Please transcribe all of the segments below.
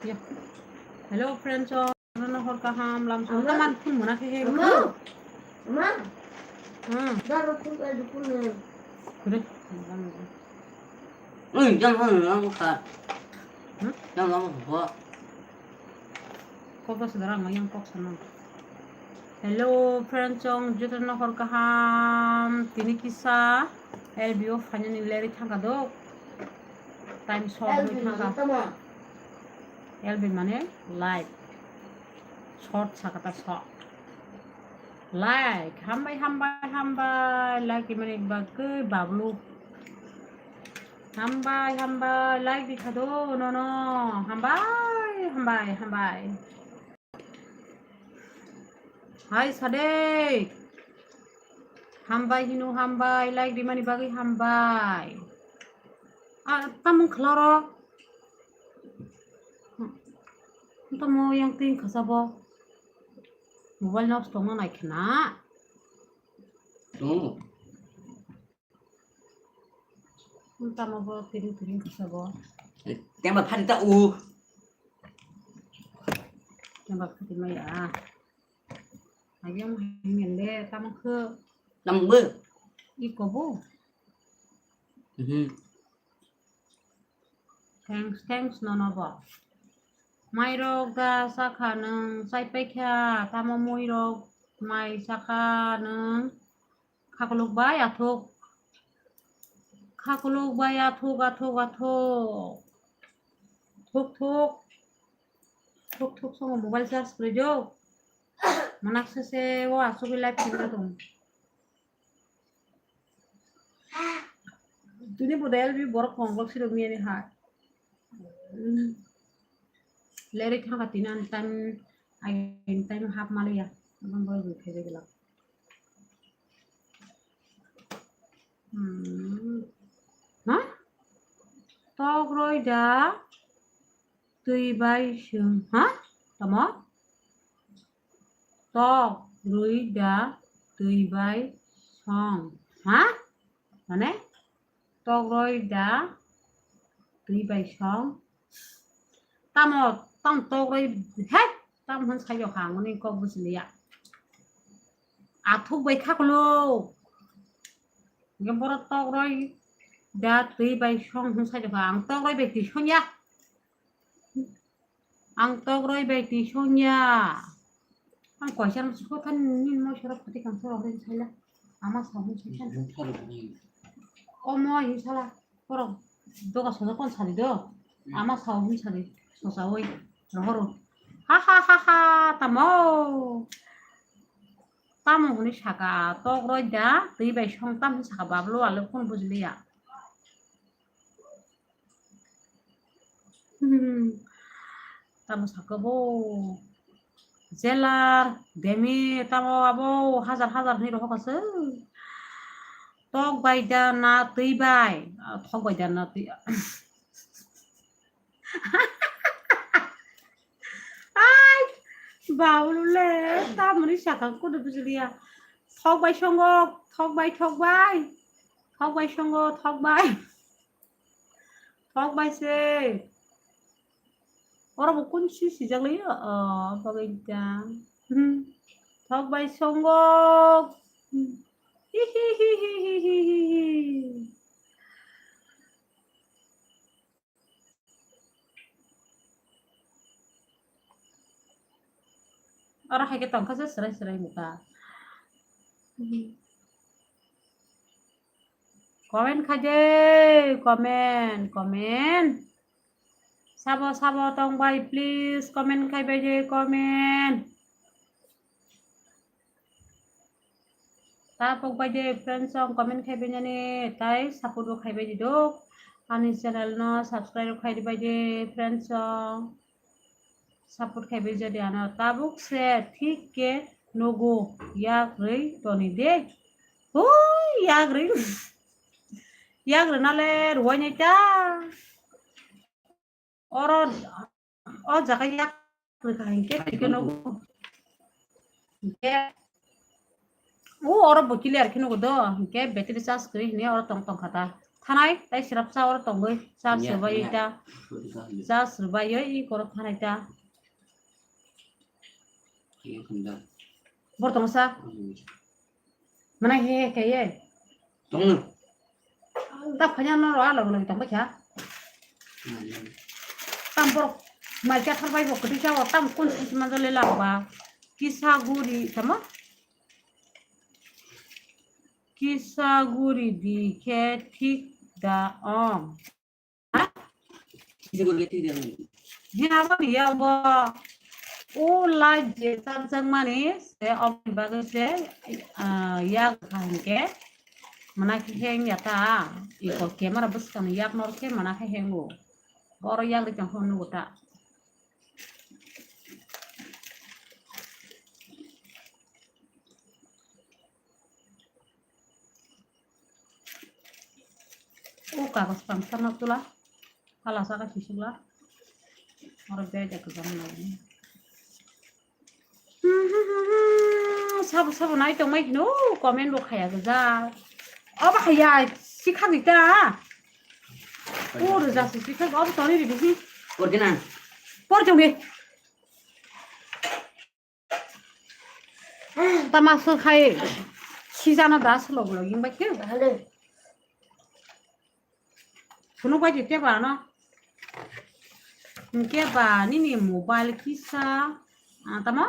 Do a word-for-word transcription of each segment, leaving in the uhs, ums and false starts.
Ya. Hello friends, oh, no hor kaham lam so. Ama. Kaman phun mona khe he. Ama. Ama. Hmm. Daro phun ka dukun ne. Kure. Ui, jang hon lang ka. Hmm? Jang lang ko. Kok ba sedara ngai yang kok sana. Hello friends, chong jotono hor kaham. Tini kisa L B O finally leri thangka dok. Time short L B bai thangka. Mane tamo? L B mane like. Short sakata short. Like. Hambai, hambai, hambai. Like mane bagwi bablu. Hambai, hambai. Like di khado nono. Hambai, hambai, hambai. Hai Sadek. Hambai hino hambai, like rimani bagwi hambai. Ah, tamung khlaro. Tamo yang tin khasabo. Mobile nosto tongna nai khna. Tongo. Tamo bo kiring kiring kisa bo. Tembak phari ta u. Tembak phari maya. Ayam hingende tamo khe. Tamo bo. Iko bo. Mhm. Thanks, thanks nono bo. Mairok da sakha nwng chaipai kha, tamo muirok mai sakha nwng. Khakuluk bai athuk. Khakuluk bai athuk, athuk, athuk. Thuk, thuk. Thuk, thuk, songo mobile charge kwrwi do. Manak se se o asugwi live khemna tong. Tini bo da L B borok kong kok siro miyani ha. Leri thangka tini ani time, ai time hap maliya. Abang boy boy khaibe gelak. Hmm. Ha? Tok roi da twi bai song. Ha? Tamo? Tok roi da twi bai song. Ha? Mane? Tok roi da twi bai song. Tamo, tam tok roi, he, tam hwn sai kha, ang ni kok bujiliya. Athuk bai kha kolo. Nge boro tok roi da twi bai song hwn sai kha, ang tok roi bai twi song ya. Ang tok roi bai twi song ya. Ang koisa no sukho than ni mo soro phati kang soro hwn sai la. Ama sa hwn sai khan. Omo hin sala. Borok doga sosa kon sadi do. Ama sao hwn sadi sosa oi. Rohoro. Ha ha ha ha, tamo. Tamo hwnwi saka, tok roi da, twi bai song tam hwn saka, bablo alo kon bujiliya. Hmm. Tamo saka bo. Jelar, demi, tamo abo hajar hajar hwnwi rohor kha se. Tok bai da na twi bai? Ah, thok bai da na twi? Ai, baulu le, tamoni sakang kudu bujiliya. Thok bai songo, thok bai, thok bai. Thok bai songo, thok bai. Thok bai se. Oro bo kun si sijak lai o, bagwi ta. Hmm. Thok bai songo. Hmm. Hi hi hi. Oro hai khe tongkha se srai srai muta. Hmm. Comment khai de, comment, comment. Sabo, sabo tong bai, please, comment khai bai de, comment. Tabuk bai de, friends, song comment khai bai nani, tai support bo khai bai di dok. Ani channel no subscribe khai di bai de, friends, song. Support khai bai jadi ano tabuk se thik ke nogo yak rwi toni de. Hui, yak rwi. Yak rwi nale ruwai nai ta. Oro, o jaga yak rwi kha hinkhe thik ke nogo. Hinkhe o oro bo clear khe nogo do. Hinkhe battery charge kwrwi hini oro tong tong kha ta. Thanai, tai sirap sa oro tongwi, sa Ya, sirbai ya. ta. Bwrwi ka hwnwi. Sa sirbai oi, i korok thanai ta. Iya, khum da. Bor tong sa. Hmm. Mana he he khe ye. Tong no. Ta phanya no ro, a log log tong ba kha. Hmm. Tam bor, mai kya thar bai bo kati sa, tam kun si ma jole la ba. Kisa guri, tamo? Kisa guri di khe thik da ong. Ha? Kisa guri di thik da ong. Hina bo ni ya bo. O live je chak chak mani se oboni bagwi se, ah, yak kha hinkhe. Mana khe heng ya ta. Iko camera bwskang yak nor khe mana khe hengo. Boro yak ri tong kho nugo ta. O kagoz pangsa no tula, hala saka sisula, oro beda kwbang nai. Sabo sabo nai tongmai hino, comment bo khaya gajak. Obo khaya, sikha gita. O rwja se sikha, obo toni ridi hi. Por kena? Por chongdi. Tama sw khai sijana da sw log log ying bai khe. Sunu bai di te ba no. Hingke ba nini mobile kisa, ah, tamo?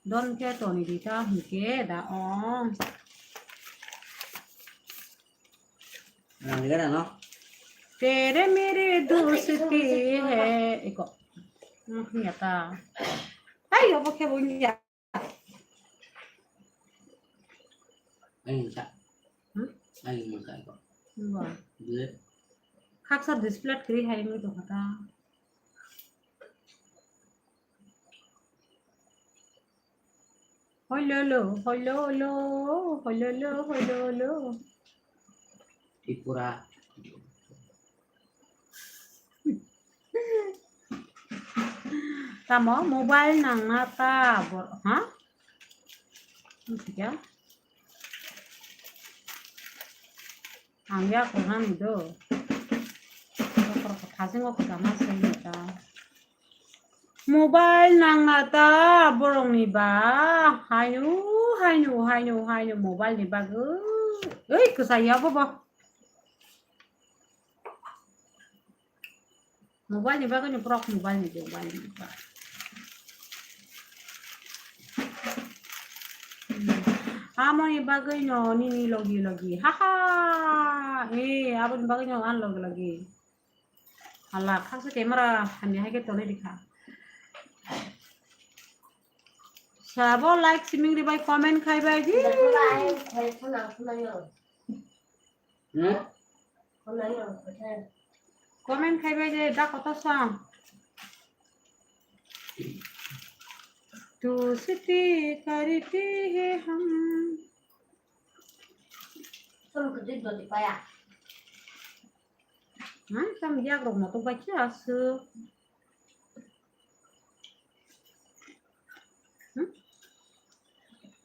Don khe toni di ta hingke da ong. Rang lega rang no. Tere mere dosti hai. Iko. Hmm, ya ta. Ai, obo khe bo ya. Ai, musa. Hmm? Ai, musa iko. Ba. Dile. Khaksa display kri hai ngi to khata. Hoilolo, hoilolo, hoilolo, hoilolo. Tripura. Tamo mobile nangna ta bor, ha? Wngkha. Ang ya kurani do. Kokor ko thajing o kwchama sengni ta. Mobile nangna ta borokni ba. Haino, haino, haino, haino mobile ni bagwi. Ei, kwchaya bo bo. Mobile ni bagwi ni borok mobile ni mobile ni bagwi. Hmm. Amoni bagwi no nini logi logi. Ha ha. Eh, aboni bagwi no an logi logi. Hala, khaksa camera hamya hai khe tonwi rikha. Sabo like siming ribai comment khai bai di. Hmm? Comment khai bai de, da koto song. Tu siti kariti he hum. Hmm, tam yak rok moto bai khe aswk. Hmm?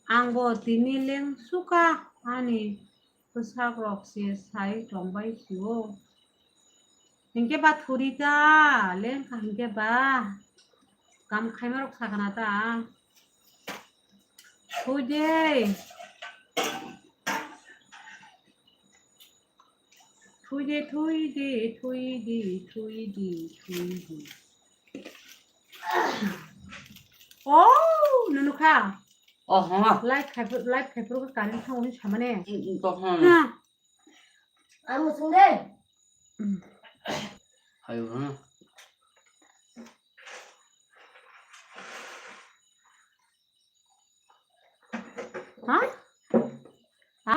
Ang bo tini leng suka ani bwsak rok se sai tong bai sio. Hinkhe ba thuri ta leng kha hinkhe ba kam khaima rok sakana ta. Thuje. Thui de, thui de, thui de, thui de, thui de. Oh, nunu kha. Oh, ha. Light khai, light khai pro ka current thang uni samane. Mm, mm, to ha. Ha. Amo sung de. Mm. Hayo, ha. Ha?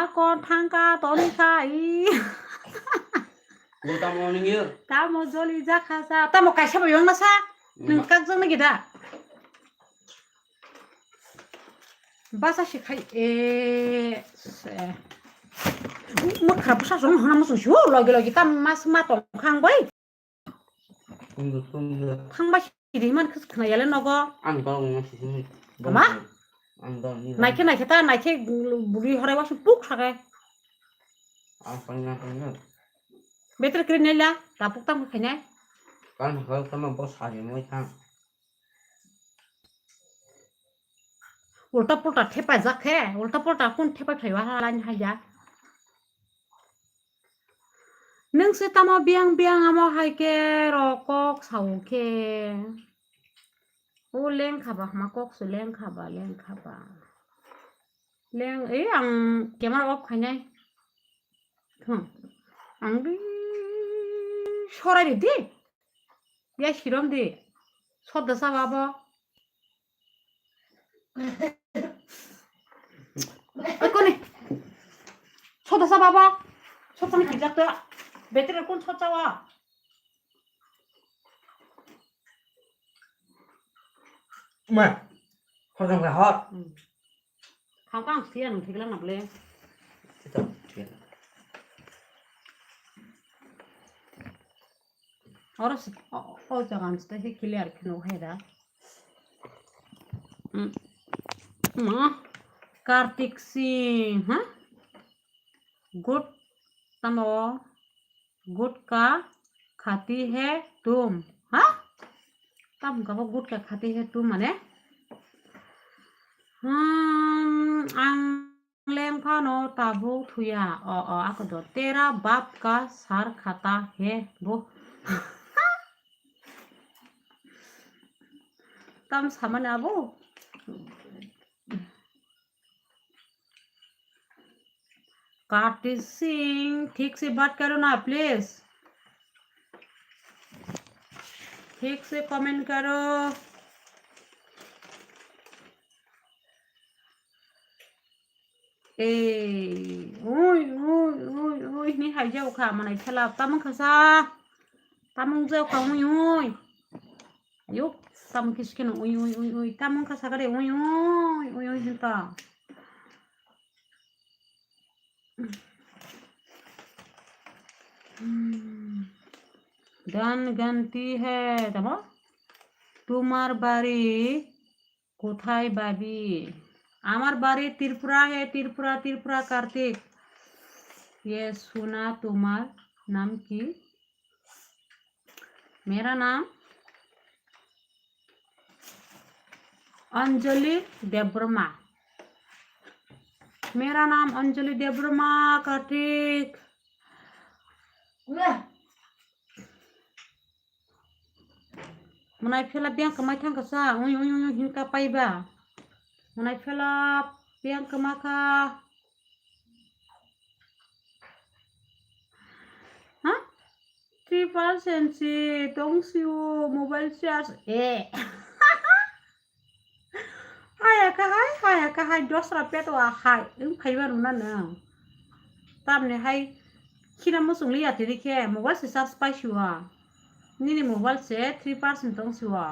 Ako thangka toni kha i. Tamo ningyo. Tamo joli jakha sa. Tamo kaisa bo yong na sa. Nung kakjang na gida. Basa si khai e. Mo khara basa jong hana mo sung shu logi logi tam mas ma tong khang bai. Tunggu, tunggu. Thangba sidi man khis khna yale nogo. Ang dol ni sisi. Ama? Ang dol ni. Naikhe, naikhe ta, naikhe buri horai wasu puk sake. Ang pangna, pangna. Better kre nela, tapuk tam khainai. Kan hol tamo bo sari moi thang. Ulta pulta thepa jak khe, ulta pulta kun thepa phaiwa ha lain haya. Nung se tamo biang biang amo hai khe rokok sao khe. O leng khaba hama kok su leng khaba, leng khaba. Leng, eh, ang camera off khainai. Hmm. Ang di sorai di. Ya sirom di. Sodda sa babo. Oi, koni. Sodda sa babo. Sodda ni kijak ta. Better kun sodda wa. Ma, hojong ka hot. Hmm. Kham kang sia nung thikla na ble. Sito, thikla. Oro si, o, o jaga ang sita hi clear kheno hai da. Hmm. Ma, Kartik Singh, ha? Good, tamo, gutka khati hai tum, ha? Tam kabo gutka khati hai tum mane? Hmm, ang leng phano tabuk thuya. O, o, ako do. Tera bap ka sar khata hai bo. Tam samane abo? Kartik सिंह, ठीक से बात करो ना, प्लीज। ठीक से कमेंट करो। Ei, ui, ui, ui, ui, ni hai jau kha, manai phela, tamung kha sa, tamung jau kha, ui, ui. Ayo, tamung kis keno, ui, ui, ui, ui, tamung kha sa kare, ui, ui, ui, ui, hinta. Hmm. धन गंती है, tamo? তোমার বাড়ি কোথায় ভাবি? আমার বাড়ি ত্রিপুরা হে, ত্রিপুরা, ত্রিপুরা, কার্তিক। ये सुना, তোমার নাম কি? मेरा नाम अंजलि देववर्मा। मेरा नाम अंजलि देववर्मा, Kartik. Mwnai phela biyang kwmai thang kha sa, ui, ui, ui, ui, hinka paiba. Mwnai phela biyang kwma kha. Ha? Three percent si tong sio mobile charge. Eh. Haya kahai, haya kahai, dosra petwa hai, wng phaiba rwna nwng. Tamni hai khina muchung liya tini khe mobile se charge paisio. Nini mobile se three percent tong sio.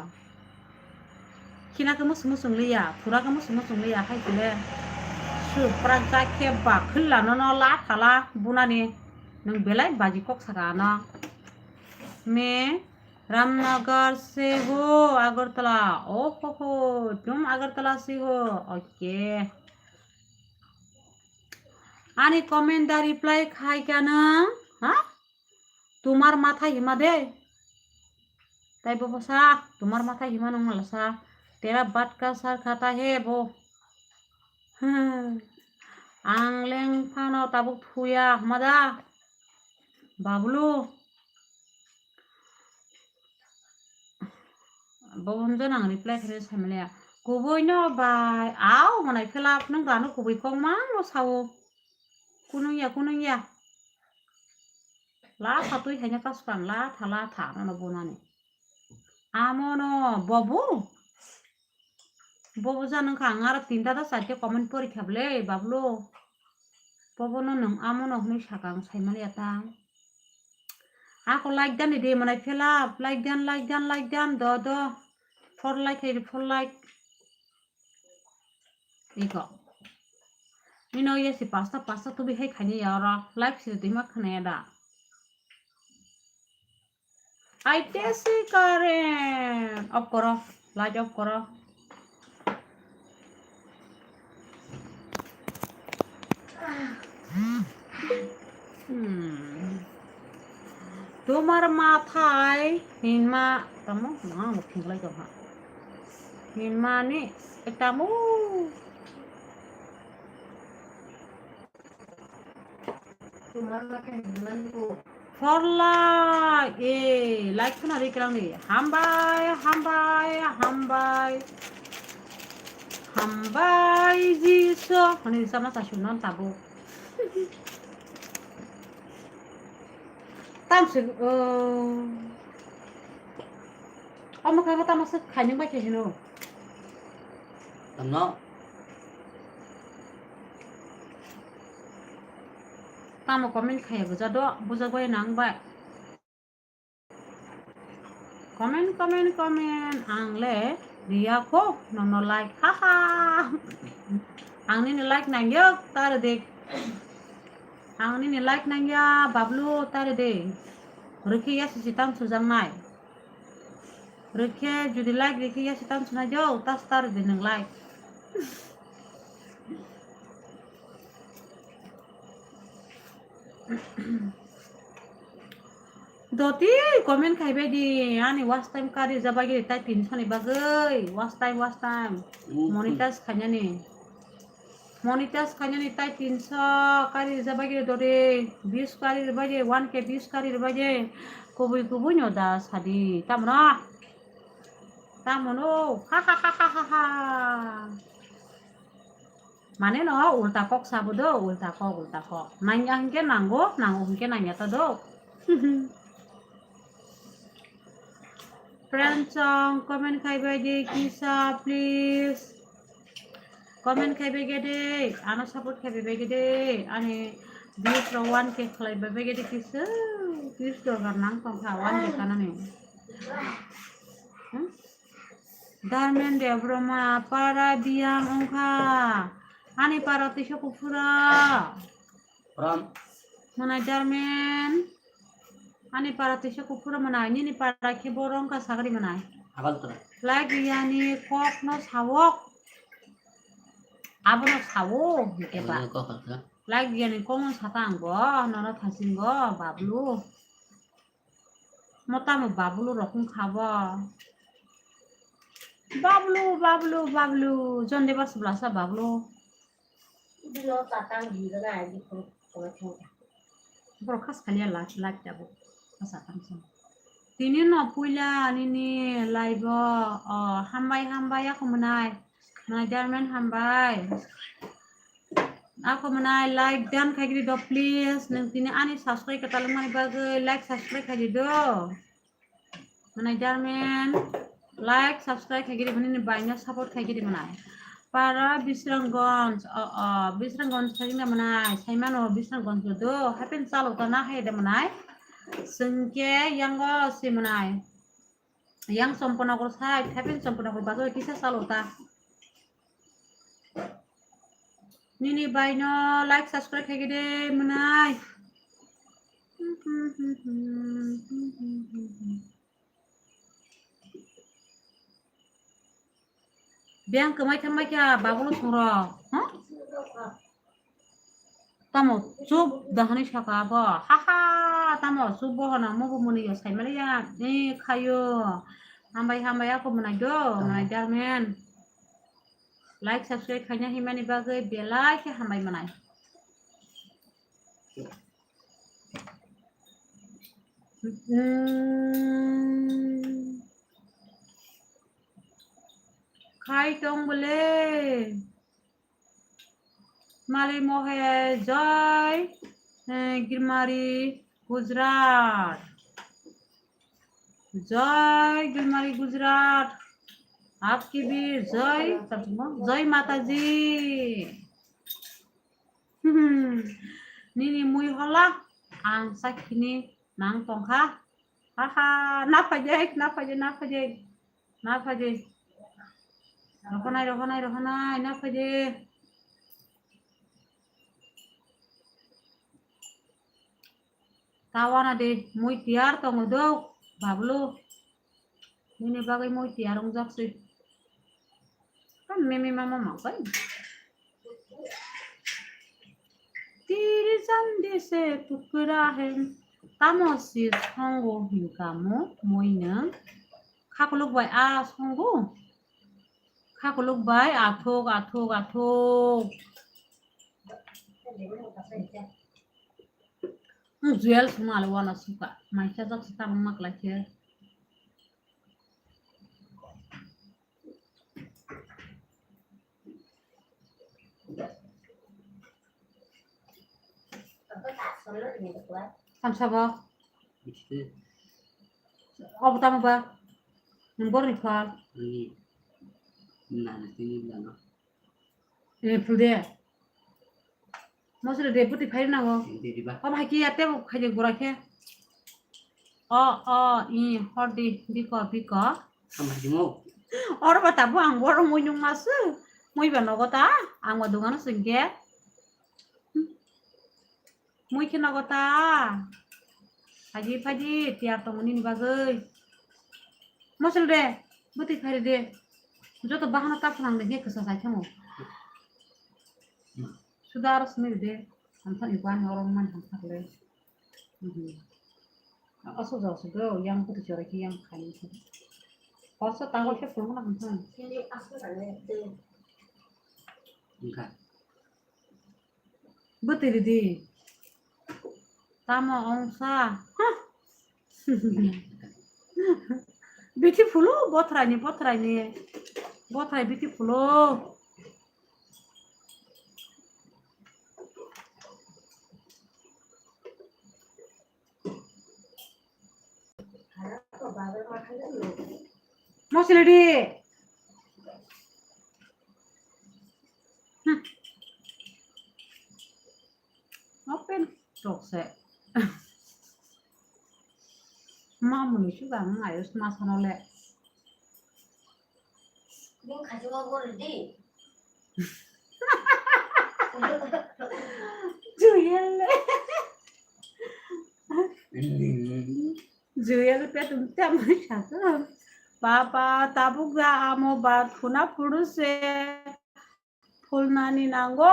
Khina khe muchung muchung liya, phura khe muchung muchung liya hai khe le. Su prak jak khe ba khwlano no la thala bunani nwng belai baji kok saka ano. Me Ramnagar se ho, Agartala. Oh ho ho, tum Agartala se ho. Okay. Ani comment da reply khai kha nwng, ha? Tumar matha hima de. Tai bo sa, tumar matha hima nwng mala sa. Tera bat ka sar khata he bo. Hmm. Ang leng phano tabuk thuya hama da. Bablu. Bo hwnjeno ang reply khainai saimaliya. Kubui no bai, au mwnai phela nwng ano kubui kok ma no sao. Kunung ya, kunung ya. La phatwi haino kaskang la tha, la tha, ano bonani. Amo no bobu. Bobo jano wngkha, ang aro tinta da charta comment pori kha bwle, bablo. Bobono nwng amono hwnwi saka ang saimaliya ta. Ako like dan di, mwnai phela, like dan, like dan, like dan, do, do. Four like, hai, four like. Iko. Nino yesi pasta, pasta tubi hai khaini ya oro. Like siri twi ma khna ya da. Aite si karen. Off koro. Light off koro. Hmm. Tomar mathai hinma tamo, ma mo phinglai tong ha. Hinmani tamo. Tomar mathai hinmani ko. Forla, e, like khna ri krang ni. Hambai, hambai, hambai. Hambai, Jisu. Ani sama sa sunon tabuk. Tamsik, oh. Omo khe tamo se khainung bai khe hino. Tamno? Tamo comment khaiya buja do, buja bai nang bai. Comment, comment, comment, ang le riya kho, nono like, haha. Ang nini like nangyo, tare de. Ang nini like nangya, Bablu, tare de. Rikhe ya sisi tam sujang nai. Rikhe judi like rikhe ya sitam suna jo, tas tare de nang like. Doti comment khai bai di, ani watch time kari jabagi tai tinso ni bagwi, watch time, watch time. Mm. Monetize khainani. Monetize khainani tai tinso kari jabagi dori, views kari jabagi, one K views kari jabagi, kubui kubui no da sadi, tamno? Tamno? Ha ha ha ha ha ha. Mane no ulta kok sabo do, ulta kok, ulta kok. Nangya hingke nango, nango hingke nangya ta do. Friend song comment khai bai di kisa please. Comment khai bai gede, ano support khai bai gede, ani views rok one K khlai bai gede kisa, views dorkar nang tongkha one K kanani. Hmm? Darmen Debbarma para biyang ongkha. Ani para tisa kuphura. Pram. Mana Darmen. Ani para tisa kuphura mana, nini para khe borong ka sagri mana. Abal tora. Like yani kok no sawok. Abono sawo, hingke ba. Abono kok kha. Like yani kok no sata ang bo, nono thasing bo, Bablu. Motamo Bablu rokong kha bo. Bablu, Bablu, Bablu. Jon deba subla sa Bablu. Bino tatang hinjana aji khoro khoro thangkha. Borok khas khaliya lak lak jabo. Khasa tang song. Tini no puila nini live o, o, hambai hambai ako mwnai. Mwnai Darmen hambai. Ako mwnai like dan khaigri do please. Nwng tini ani subscribe kwtal wngmani bagwi like subscribe khaigri do. Mwnai Darmen, like, subscribe khaigiri mwnai ni baino support khaigiri mwnai. Para Bisramganj, o, o, Bisramganj thangna mwnai, saimano Bisramganj do, happen chalo ta na hai de mwnai. Sengke yango si mwnai. Yang Champanagar side, happen Champanagar bajo kisa chalo ta. Nini baino like subscribe khaigide mwnai. Biyang kwmai thambai kha Babulu thungrok. Huh? Tamo chup dahani saka abo. Ha ha, tamo chup bo hana mo bo muni yo saimali ya. Ni khayo. Hambai hambai ako mwnai do, mwnai Darmen. Like, subscribe khaina himani bagwi belai khe hambai mwnai. Mm. Khai tong bole. Mali mohe jai, eh, Girmari Gujarat. Jai Girmari Gujarat. Aapki bhi jai, jai Mataji. Nini mui hola, ang sakhini nang tongkha. Haha, na phaje, na phaje, na phaje. Na phaje. Rohonai, rohonai, rohonai, na phaje. Tawana de mui tiyar tongo do, Bablu. Nini bagwi mui tiyar wngjak se. Mimi mama makai. Tiri jandi se tukra hai. Tamo si songo hinka mo moi nwng? Khakuluk bai a songo? Khakuluk bai athuk, athuk, athuk. Nwng Jewel songma le wana suka. Mai chajak se tamo ma klai khe. Tamsa bo. Obo tamo ba? Nwng borni phal. Ani nana tini lama. Ini phul de. Mosri de buti phai nango. Diri ba. Obo hai khe ya tebo khai de gura khe. O, o, i, hor di, biko, biko. Sampai jimo. Oro ba tabu ang oro moi nung masu. Moi ba nogo ta, ang ba dogano singke. Moi khe nogo ta. Phaidi, phaidi, tiyar tongo nini bagwi. Mosul de, bwtwi phari de. Joto bahano ta phwnang de, khe kwsa sai thango. Suda aro simi de, hamthang iban oro man hamthang le. Mhm. Aso jao sudo, yang bwtwi chora khe yang khai. Koso tangol khe phunukna hamthang. Wngkha. Bwtwi ridi. Tamo ongsa. Huh. Beautiful o, bothraini, bothraini. Bothrai beautiful o. Mosle di. Hmm. Open tok se. Ma muni suga ang ayos ma sanole. Bini khachi ma bor di. Juyel le. Juyel petum tamo sakam. Papa tabuk ja amo ba thuna phuru se. Phulnani nango.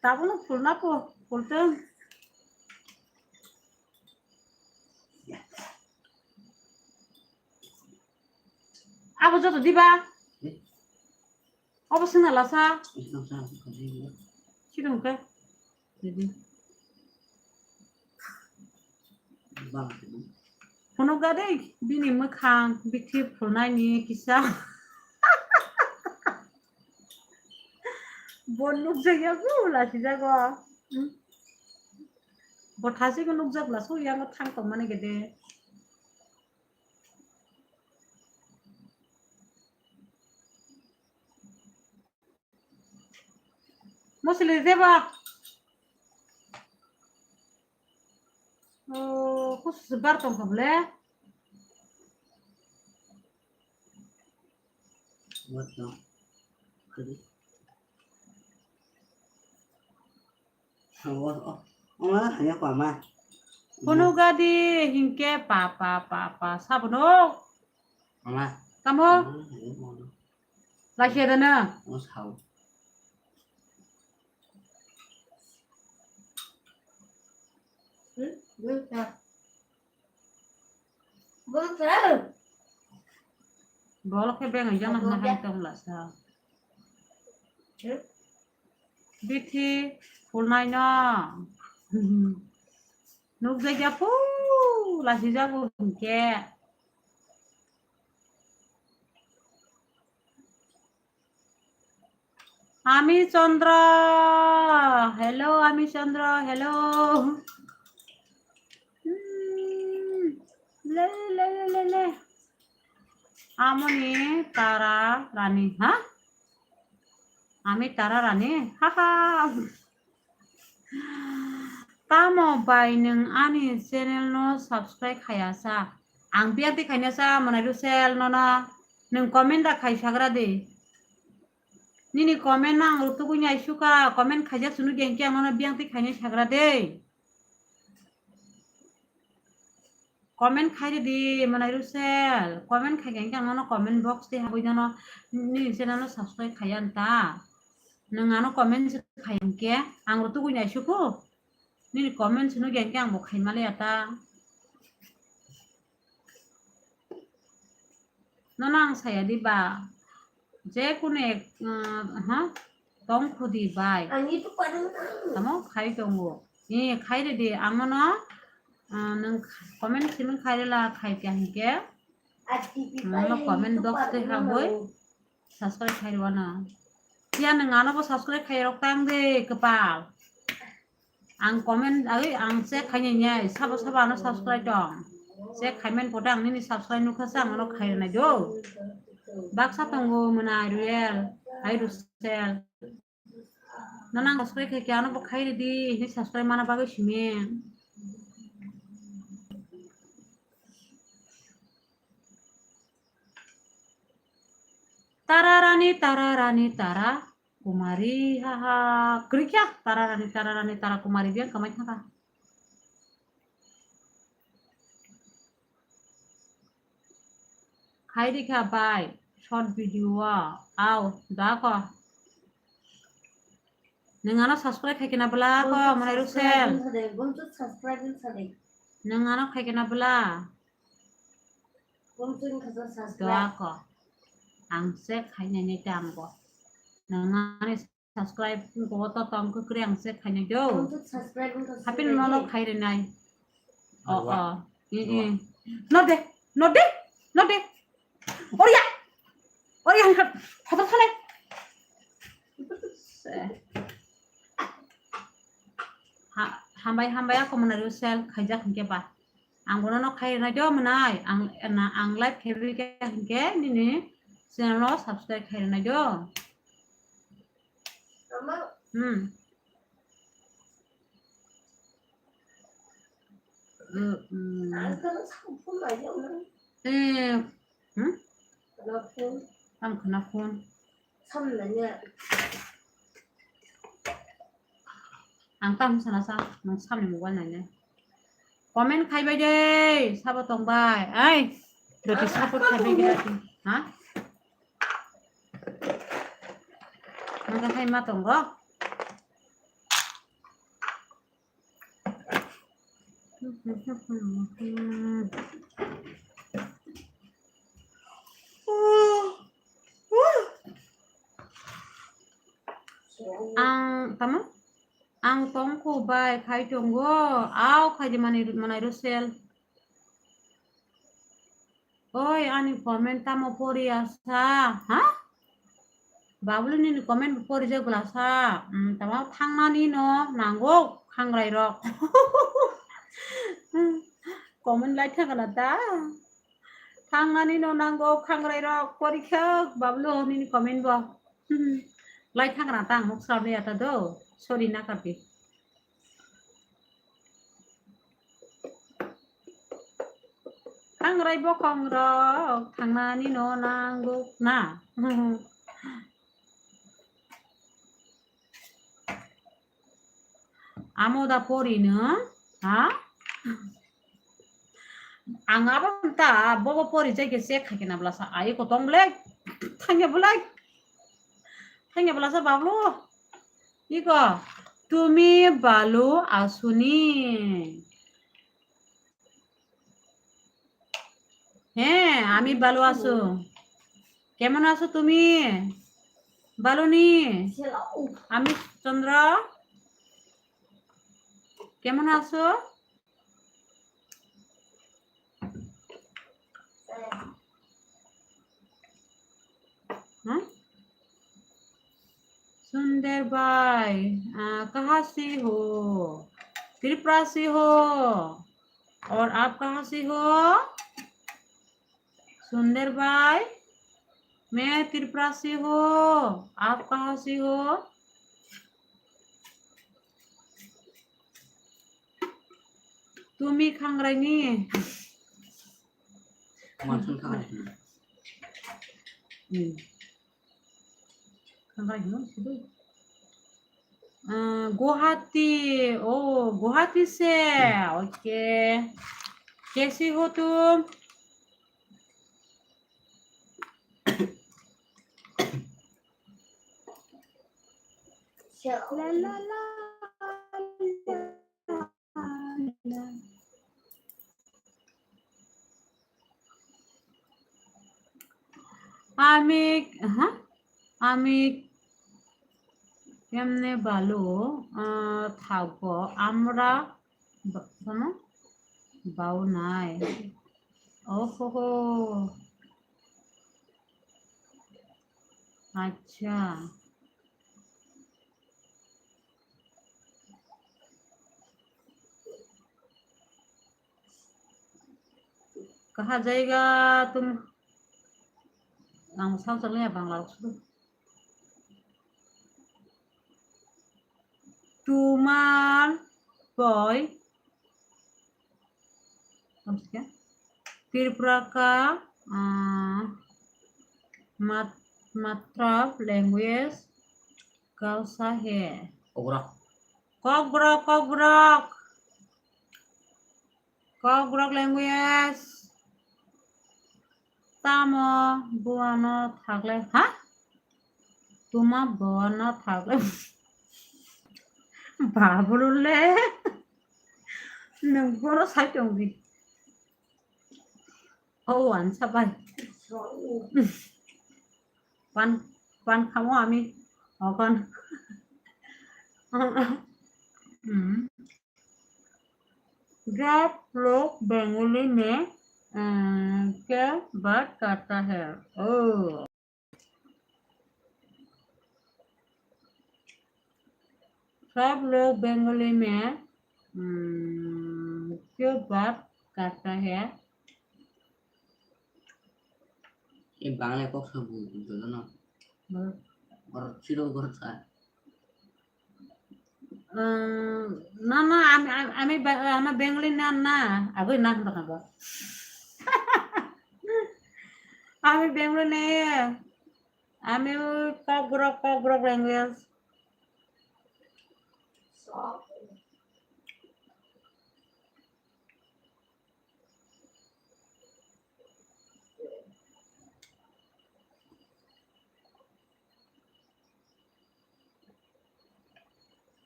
Tabukno phulna po, phultwng. Abo joto diba? Obo swngna lasa. Sidong khe. Phunukga de bini mwkhang bithi phulnaini kisa. Bo nukjakya bo lasijago. Hmm. Bo thasiko nukjak laso yango thang tongmani gede. Mosle deba. Oh, khusus bar tong kha bole. What the? Khadi. Oh, oh, oh, ma hanya pa ma. Phunukga di hingke pa, pa, pa, pa, sabono. Ama. Tamo? Ama, ama, ama. Lasia dana? Ama sao. Hmm? Bwsa. Bwsa. Bolo khe beng jana hana hai tong lasa. Hmm? Bithi phulnaino. Nukjakya phu lasijago hinkhe. Ami Chandra, hello, Ami Chandra, hello. Hmm, le, le, le, le, le. Amoni Tara Rani, ha? Ami Tara Rani, haha. Tamo bai nwng ani channel no subscribe khaya sa? Ang biyang twi khaina sa, mwnai Rusel, nono nwng comment da khai sagra de. Nini comment no ang rutugwi nai suka, comment khaijak sunu geng khe ang nono biyang twi khainai sagra de. Comment khai ridi, mwnai Rusel. Comment khai khe ang nono comment box tei habwi nono nini channel no subscribe khaiya nta. Nwng ano comment se khai hwnkhe ang rutugwi nai suku. Nini comment sunu gen ke ang bo khaima le ata. Nono ang saya di ba. Je kunu ek, uh, ha? Tong khudi bai. Ani to padang tang. Tamo khai tongo. Ni khai re di. Ang nono, uh, nang comment sunu khai re la khai kya hinke. Nono comment box te ha boi. Subscribe khai rwano. Phiya nwng ano bo subscribe khai rok tang de, kwpal. Ang comment, ai, ang check khai nai, sabo sabo ano subscribe tong. Check khai man photo ang nini subscribe nukha se ang ano khai nai do. Baksa tongo mwnai Ruyel, ai Rusel. Nono ang subscribe khai khe ano bo khai ridi, hini subscribe mana bagwi simi. Tara rani, tara rani, tara kumari, ha ha. Kwrwi kya? Tara rani, tara rani, tara kumari biang kamai thaka. Khai di kha bai, short video o. Au, da ko. Nwng ano subscribe khai kena bwla ko, mwnai Rusel. Nwng ano khai kena bwla. Doa ko. Ang se khainai nai ta ang bo. Nang ani subscribe ko to tong ko kre ang se khainai do. Hapin mono khai re nai. O o. I i. No de, no de, no de. Oria. Oria hangkat. Photo thale. Ha, hambai hambai ako mwnai Rusel khaijak hingke ba. Ang bono no khai rwnai do mwnai. Ang, na, ang live khebi khe hinkhe nini channel o subscribe khai rwnai do. Hmm. Eh, hmm. Eh, hmm? Ang khna phone. Ang tam sana sa, nang samni mobile nainai. Comment khai bai de, sabo tong bai. Ai, doti support khai bai gila ti. Ha? Nang khai ma tongo. Ang tamo? Ang tongkhu bai khai tongo. Au khai di mani, mwnai Rusel. Oi, ani comment tamo pori asa? Ha? Bablu nini comment bo porijak bwlasa. Hmm, tamo thangnani no nango khangrai rok. Comment lai thangana ta. Thangnani no nango khangrai rok porikha Bablu nini comment bo. Lai thangana ta ang muk sal ya ta do. Sorry na kapi. Khangrai bokhong rok thangnani no nango na. Amo da pori no, ha? Ang abo ta bobo pori jai ke se khake na bwlasa ai ko tong bwlai. Thangya bwlai. Thangya bwlasa Bablu. Iko, tumi balu asuni? হ্যাঁ, আমি ভালো আছো। কেমন আছো তুমি? বালুনি? আমি চন্দ্র। কেমন আছো? हाँ? सुंदर भाई, आ, कहाँ से हो? त्रिपुरा से हो। और आप कहाँ से हो? सुंदर भाई, मैं त्रिपुरा से हूँ, आप कहाँ से हो? তুমি খাংরাইনি? মানসুন খাংরাইনি। হুম। খাংরাইনি শুধু। আহ, গুয়াহাটি, ও, গুয়াহাটি সে, হুম। ওকে। কেসি হো তুম? La, la, la, la. আমি, হ্যাঁ? আমি কেমনে ভালো, আহ, থাকবো? আমরা বা-, শোনো? বাউ নাই। ওহো হো। আচ্ছা। कहाँ जाएगा तुम? Ang sao chalo ya Bangla rok sudu. তোমার বই, त्रिपुरा का, আহ, মাত-, মাতৃ language कौन सा है? Kokborok. Kokborok, Kokborok. Kokborok language. Tamo buano thagle, ha? Tuma buano thagle. Babulule. Nwng bono sai tongdi. Oh, ansa bai. Pan, pan khamo ami. Okon. Hmm. सब लोग बेंगोली में, अ, क्या बात करता है? ओ। सब लोग बेंगोली में, अम, क्यों बात करता है? এই বাংলায় কক্সা বলতে না। বল। ওর ছিল ওর স্যার। উম, না, না, আমি, আমি, আমি বা-, আমার বেঙ্গলি না, না, আগে না হতো না গো। আমি বেঙ্গলি নেই, আমি ওই ককবরক, Kokborok language।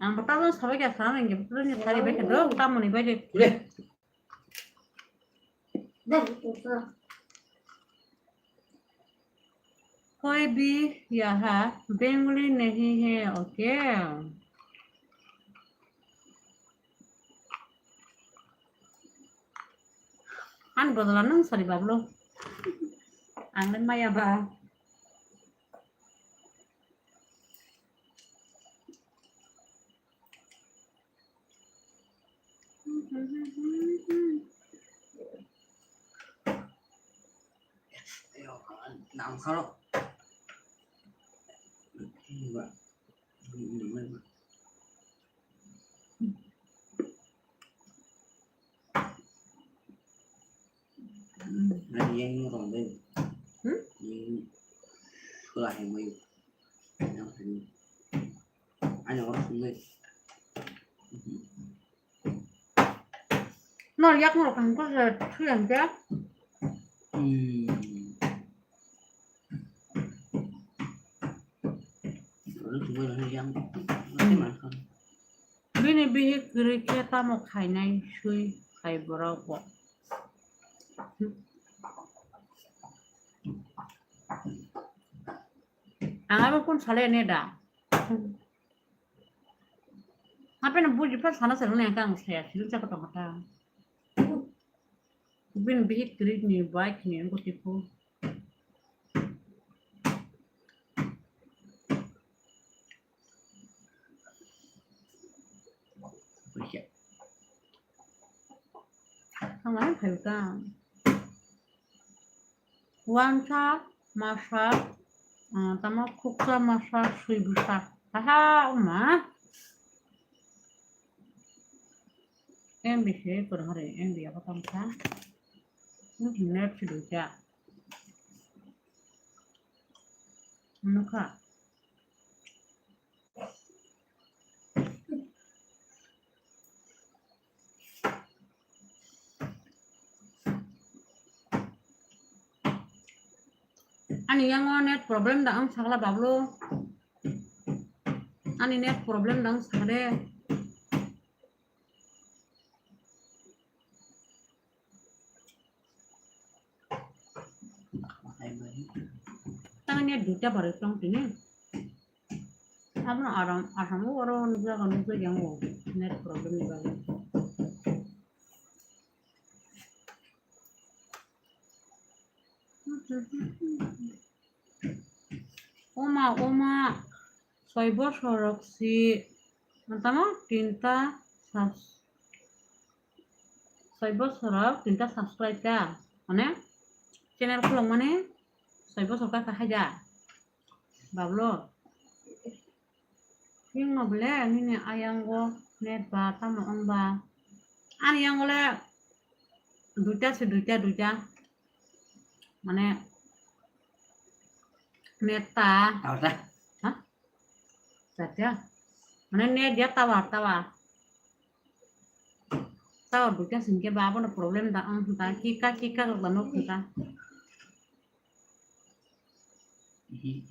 Ang bo tabuk sabai kha, sana nang bo tabuk ni sari bai kha, dok, tamoni bai de. कोई भी यहाँ बेंगोली नहीं है, okay? Ani bodola nwng sari bablo. Ang le maya ba. Ani yang ni rong deh. Hmm? Yang ni sekolah yang baik. Yang sini. Ani orang sini. No, yak no kan ko se thuyang ke. Hmm. Orang sini yang. Nanti makan. Bini bihik kwrwi khe tamo khainai swi khai borok bo. Ang abo kun sale ne da. Apeno buji pa sana sana ne ang saya sini cakap apa ta. Bini bihik kwrwi ni bai khini ang ko tipo. Ang lain phaikha. Wansa masa, ah, tamo khuksa masa sui bwsa. Aha, oma. M B se kwrwng hari, M B abo tongkha. Net si duita. Nukha. Ani yango net problem da ang sakla bablo. Ani net problem da ang sakde. Ang net duita barwi tong tini. Abono aram, asamo oro nukjago, nukjagya wngo net problem ni bagwi. Oma, oma, soi bosor rok si, tamo tinta subs-, soi bosor rok tinta subscribe ta, mane channel khulok mane soi bosor kaka haja, bablo. Chwngno bole nini ayango net ba tamo wng ba? Ani yango le duita se, duita, duita. Mane net ta. Tower ta? Ha? Tower ya? Mane net ya, tower, tower. Tower duita se hwnkhe ba abono problem da wng kha, kika, kika rok da nok kha. Mhm.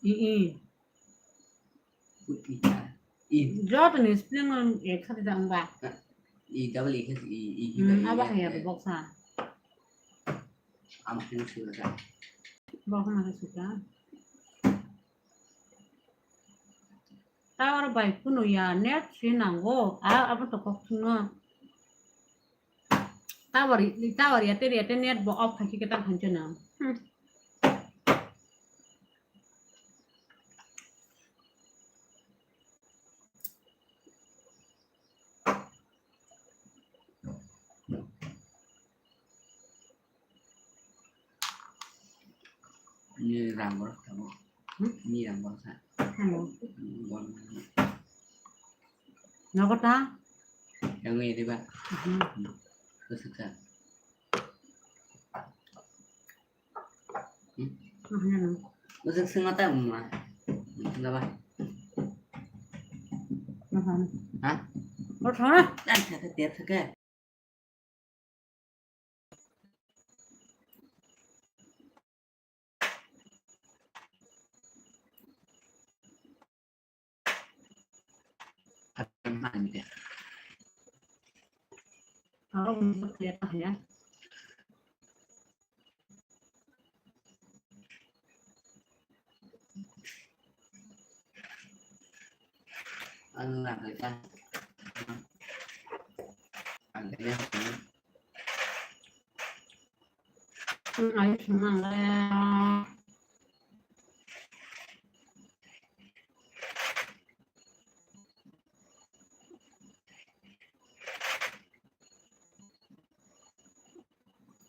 I, i. Put i ta. I. Joto ni spelling no ek sate da wng ba. I double i khe i, i, i, Hmm, i, abo i, hai i. Abo boksa. Amo khe no sura da. Boksa ma khe sura. Tower bai kunu ya, net si nango. A, abo to kok thwngno. Tower, tower ya, tere ya, te net bo off khai khe ta khancha na. Hmm. Ni rang borok tamo. Hmm? Ni rang borok sa. Ano. Bor. Nogo ta? Yang ini, Pak. Hmm. Terus ka. Hmm? Ano. Terus sing mata ma. Enggak, Pak. Ano. Hah? Oh, sana. Dan saya dia suka.